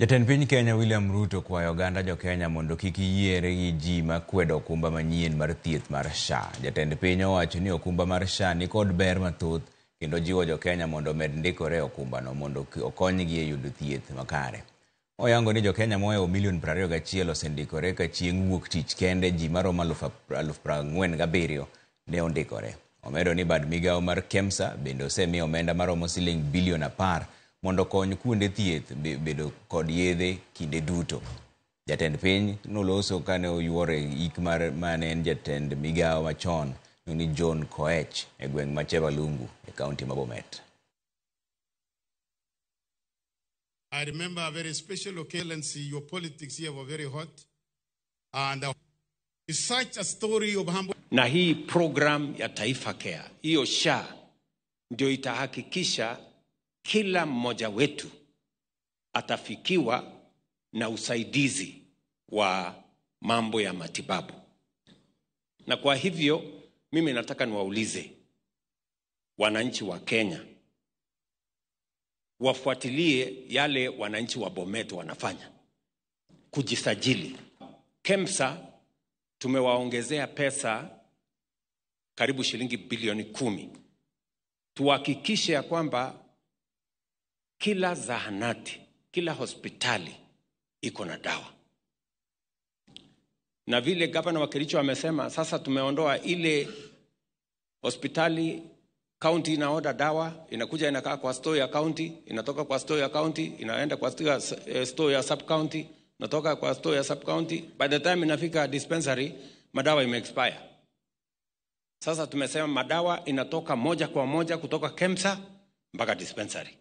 Jatend piny Kenya William Ruto kwayo oganda jo-Kenya mondo kik yiere gi ji makwedo okumba manyien mar thieth mar SHA. Jatend piny owacho ni okumba mar SHA nikod ber mathoth kendo jiwo jo-Kenya mondo omed ndikore e okumbano mondo okonygi e yudo thieth makare. Oyango ni jo-Kenya mohewo milion 21 osendikore ka chieng' wuok tich kende ji maromo 47,000 ne ondikore. Omedo ni bad migawo mar KEMSA bende osemi omenda maromo siling bilion 10 mondo okony kuonde thieth bedo kod yedhe kinde duto. Jatend piny noloso kane oyuoro e ik mar mane en jatend migawo machon ni John Koech e gweng' ma Chevalungu e kaunti ma Bomet. I remember a very special occasion, your politics here were very hot. And it's such a story of humble. Na hii program ya Taifa Care, hiyo SHA, ndio itahakikisha kila mmoja wetu atafikiwa na usaidizi wa mambo ya matibabu. Na kwa hivyo mimi nataka niwaulize wananchi wa Kenya wafuatilie yale wananchi wa Bomet wanafanya kujisajili. KEMSA tumewaongezea pesa karibu shilingi bilioni 10. Tuhakikishe ya kwamba kila zahanati, kila hospitali iko na dawa. Na vile gavana wa Kericho amesema, sasa tumeondoa ile hospitali county inaoda dawa, inakuja inakaa kwa store ya county, inatoka kwa store ya county, inaenda kwa store ya sub county, inatoka kwa store ya sub county, by the time inafika dispensary madawa ime expire. Sasa tumesema madawa inatoka moja kwa moja kutoka KEMSA mpaka dispensary.